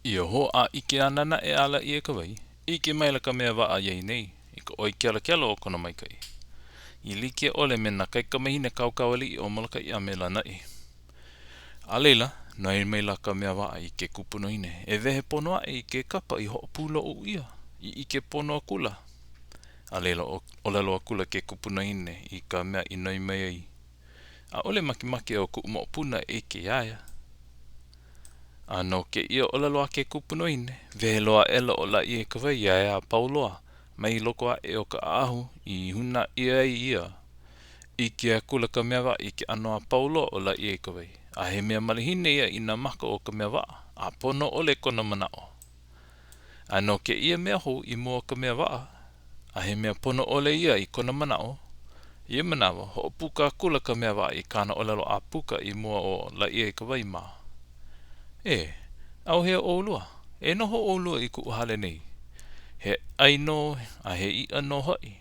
Ia hōʻāʻike ʻana naʻe a Lāʻieikawai, ʻike maila ka mea waʻa iā ia nei i ka ʻoi kelakela o kona maikaʻi, i like ʻole me nā kaikamahine kaukaualiʻi o Molokaʻi a me Lānaʻi. A laila, noi maila ka mea waʻa i ke kupunahine e wehe pono aʻe i ke kapa i hoʻopūloʻu ʻia, i ʻike pono akula. A laila, ʻōlelo akula ke kupunahine i ka mea i noi mai ai, ʻAʻole makemake o kuʻu moʻopuna e ʻike iā ia. A no kēia ʻōlelo a ke kupunahine, wehe loa aʻela ʻo Lāʻieikawai iā ia a pau loa, mai loko aʻe o ka ʻaʻahu i hūnā ʻia ai ia. ʻIke akula ka mea waʻa i ke ʻano a pau loa o Lāʻieikawai, a he mea malihini ia i nā maka o ka mea waʻa, a pono ʻole kona manaʻo. A no kēia mea hou i mua o ka mea waʻa, a he mea pono ʻole ia i kona manaʻo, ia manawa, hoʻopuka akula ka mea waʻa i kāna ʻōlelo ʻāpuka i mua o Lāʻieikawai mā. E, ʻauhea ʻolua, e noho ʻolua i kuʻu hale nei. He ʻai nō a he iʻa nō hoʻi.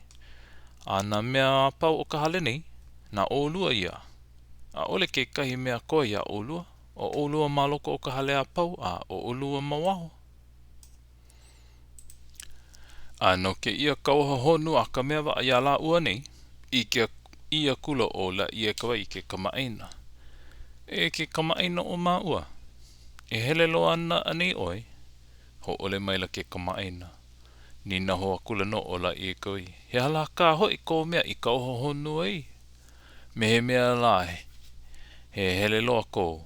A nā mea a pau o ka hale nei, na ʻolua ia. ʻAʻole kekahi mea koe iā ʻolua. ʻO ʻolua ma loko o ka hale a pau, a ʻo ʻolua ma waho. A no kēia kauoha honua a ka mea waʻa iā lāua nei, ʻike ʻī akula ʻo Lāʻieikawai i ke kamaʻāina, E ke kamaʻāina o māua, e hele loa ana anei ʻoe? Hōʻole maila ke kamaʻāina. Nīnau hou akula nō ʻo Lāʻieikawai, He aha lā kā hoʻi kou mea i kauoha honua ai? Me he mea lā, he hele loa kou.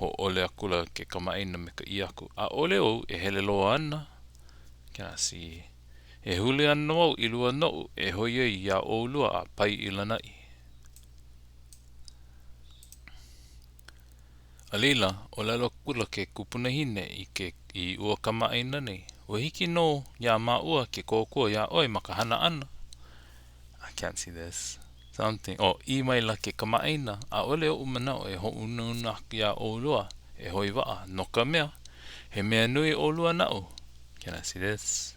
Hōʻole akula ke kamaʻāina me ka ʻī aku, ʻAʻole au e hele loa ana. Can I see? E huli ana wau i lua noʻu e hoi ai iā ʻolua a pae i Lānaʻi. A laila, ʻōlelo akula ke kupunahine i ke i ua kamaʻāina nei, Ua hiki nō iā māua ke kōkua iā ʻoe ma ka hana ʻana. I can't see this. Something. Oh, ʻī maila ke kamaʻāina, ʻAʻole oʻu manaʻo e hoʻounauna aku iā ʻolua e hoi waʻa, no ka mea, he mea nui ʻolua naʻu. Can I see this?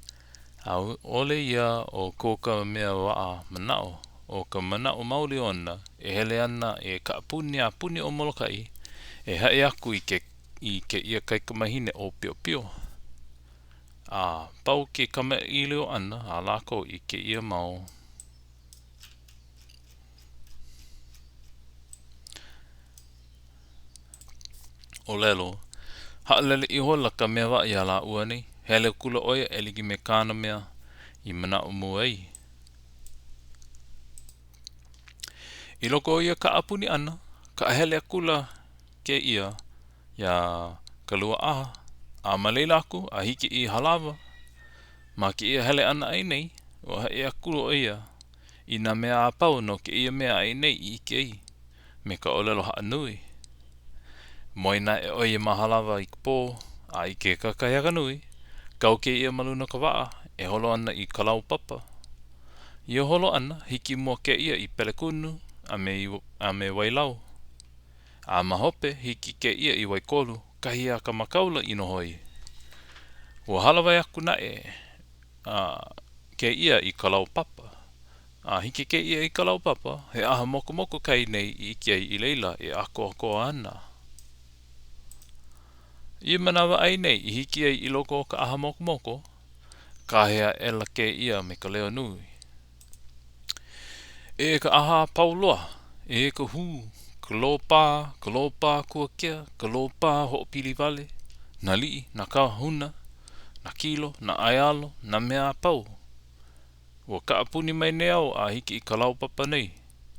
ʻAʻole ia ʻo ko ka mea waʻa manaʻo, ʻo ka manaʻo maoli ona, e hele ana e kaʻapuni a puni ʻo Molokaʻi, e haʻi aku i ke i kēia kaikamahine ʻōpiopio. A pau ke kamaʻilio ʻana a lākou i kēia mau ʻōlelo, haʻalele ihola ka mea waʻa iā lāua nei. Hele akula ʻo ia e like me kāna mea i manaʻo mua ai. I loko o ia kaʻapuni ʻana, kaʻahele akula kēia iā Kaluaʻaha, a ma laila aku a hiki i Halawa. Ma kēia hele ʻana ai nei, ua haʻi aku ʻo ia i nā mea a pau no kēia mea ai nei i ʻike ai, me ka ʻōlelo haʻanui. Moe naʻe ʻo ia ma Halawa i ka pō, a i ke kakahiaka nui, kau kēia ma luna o ka waʻa e holo ana i Kalaupapa. Ia holo ʻana, hiki mua kēia i Pelekunu a me, a me Wailau. A ma hope, hiki kēia i Waikolu, kahi a ka makāula i noho ai. Ua hālāwai aku naʻe kēia i Kalaupapa. A hiki kēia i Kalaupapa, he ʻaha mokomoko kai nei i ʻike ai i laila e ʻākoakoa ana. Ia manawa ʻai nei i hiki ai i loko o ka ʻaha mokomoko, kāhea aʻela kēia me ka leo nui. E ka ʻaha a pau loa, e ka hū, ka lōpā, ka lōpā kuakea, ka lōpā hoʻopili wale, nā aliʻi, nā kāhuna, nā kilo, nā ʻaealo, nā mea a pau. Ua kaʻapuni mai nei au a hiki i Kalaupapa nei.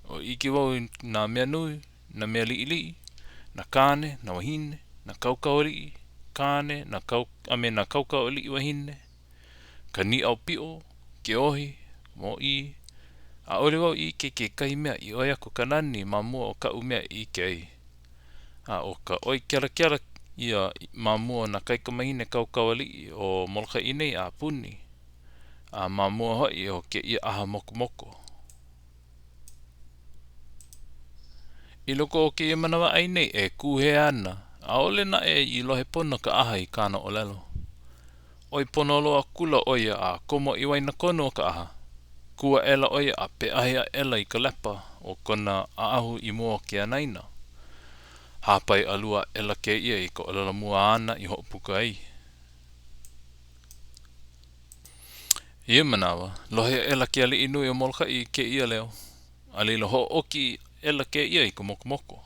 Ua ʻike wau i nā mea nui, nā mea liʻiliʻi, nā kāne, nā wāhine, nā kaukaualiʻi kāne, nā kau, a me nā kaukaualiʻi wahine, ka nīʻau piʻo, ke ohi, mōʻī. ʻAʻole wau i ʻike i kekahi mea i ʻoi aku ka nani ma mua o kaʻu mea i ʻike ai. A ʻo ka ʻoi kelakela ia ma mua o nā kaikamahine kaukaualiʻi o Molokaʻi nei a puni, a ma mua hoʻi o kēia ʻaha mokomoko. I loko o kēia manawa ʻai nei e kūhea ana, ʻaʻole naʻe i lohe pono ka ʻaha i kāna ʻōlelo. ʻOi pono loa akula ʻo ia a komo i waenakonu o ka ʻaha. Kū aʻela ʻo ia a peʻahi aʻela i ka lepa o kona ʻaʻahu i mua o ke anaina. Hāpai ʻalua aʻela kēia i ka ʻōlelo mua āna i hoʻopuka ai. I ia manawa, lohe aʻela ke aliʻi nui o Molokaʻi i kēia leo, a laila hoʻōki aʻela kēia i ka mokomoko.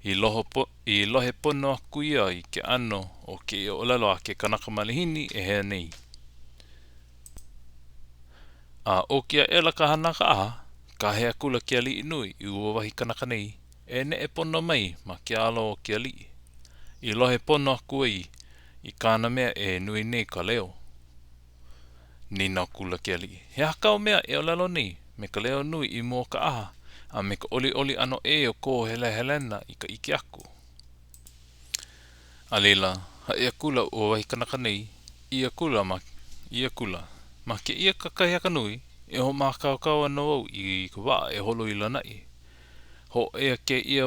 I loho i lohe pono aku ia i ke ʻano o kēia ʻōlelo a ke kanaka malihini e hea nei. A ʻoki aʻela ka hana a ka ʻaha, kāhea akula ke aliʻi nui i ua wahi kanaka nei e neʻe pono mai ma ke alo o ke aliʻi, i lohe pono aku ai i kāna mea e nui nei ka leo. Nīnau akula ke aliʻi, He aha kāu mea e ʻōlelo nei me ka leo nui i mua o ka ʻaha, a me ka ʻoliʻoli ʻano ʻē o kō helehelena i ka ʻike aku? A laila, haʻi akula ua wahi kanaka nei, ʻī akula ma, ʻī akula, Ma kēia kakahiaka nui, e hoʻomākaukau ana wau i ka waʻa e holo i Lānaʻi. Hōʻea kēia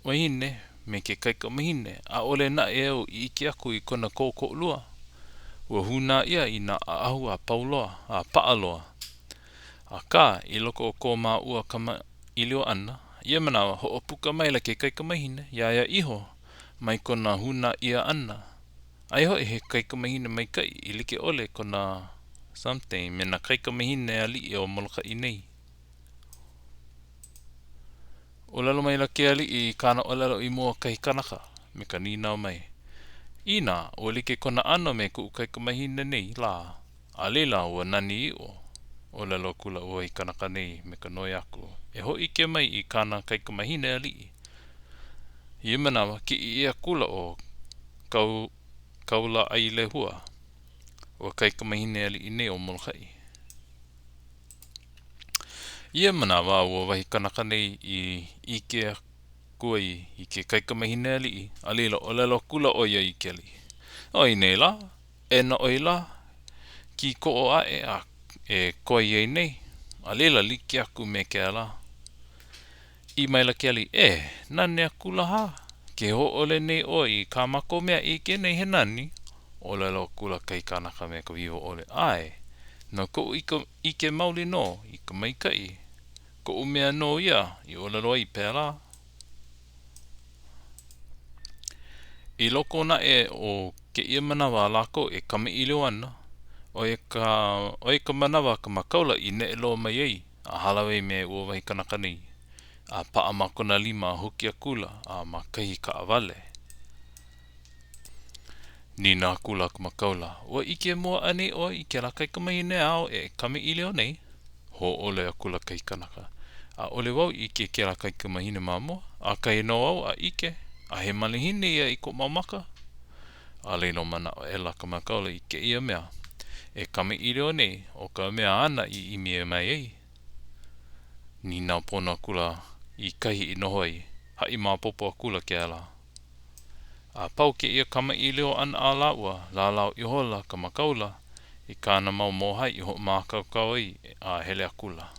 wahine me ke kaikamahine, ʻaʻole naʻe au i ʻike aku i kona kōkoʻolua. Ua hūnā ʻia i nā ʻaʻahu a pau loa, a paʻa loa. Akā, i loko o ko māua kamaʻilio ʻana, ia manawa, hoʻopuka maila ke kaikamahine iā ia iho mai kona hūnā ʻia ʻana. Aia hoʻi he kaikamahine maikaʻi i like ʻole kona something me nā kaikamahine aliʻi o Molokaʻi nei. ʻŌlelo maila ke aliʻi i kāna ʻōlelo i mua o kahi kanaka me ka nīnau mai, Inā ua like kona ʻano me kuʻu kaikamahine nei lā, a laila ua nani ʻiʻo, ʻōlelo akula ua wahi kanaka nei me ka noi aku e hōʻike mai i kāna kaikamahine aliʻi. I ia manawa, kiʻi ʻia akula ʻo Kau, Kaulāʻailehua, ua kaikamahine aliʻi nei o Molokaʻi. I ia manawa a ua wahi kanaka nei i ʻike aku ai i ke kaikamahine aliʻi, a laila ʻōlelo akula ʻo ia i ke aliʻi, ʻO i nei lā, e na ʻoe lā, kīkoʻo aʻe a e koi ai nei, a laila like aku me kēlā. ʻĪ maila ke aliʻi, E, nane akula hā, ke hōʻole nei ʻoe i kā mākou mea e ʻike nei he nani. ʻŌlelo akula kahi kanaka me ka wiwo ʻole, ʻAe, no koʻu ʻike maoli nō i ka maikaʻi, koʻu mea nō ia i ʻōlelo ai pēlā. I loko naʻe o kēia manawa a lākou e kamaʻilio ana, ʻo ia ka, ʻo ia ka manawa a ka makāula i neʻe loa mai ai a hālāwai me ua wahi kanaka nei, a paʻa ma kona lima a huki akula a ma kahi kaʻawale. Nīnau akula ka makāula, Ua ʻike mua anei ʻoe i kēlā kaikamahine āu e kamaʻilio nei? Hōʻole akula kahi kanaka, ʻAʻole wau i ʻike i kēlā kaikamahine ma mua, ʻakahi nō au a ʻike, a he malihini ia i koʻu mau maka. A laila manaʻo aʻela ka makāula i kēia mea e kamaʻilio nei ʻo ka mea āna i ʻimi mai ai. Nīnau pono akula i kahi i noho ai, haʻi maopopo akula kēlā. A pau kēia kamaʻilio ʻana a lāua, lālau ihola ka makāula i kāna mau mōhai i hoʻomākaukau ai a hele akula.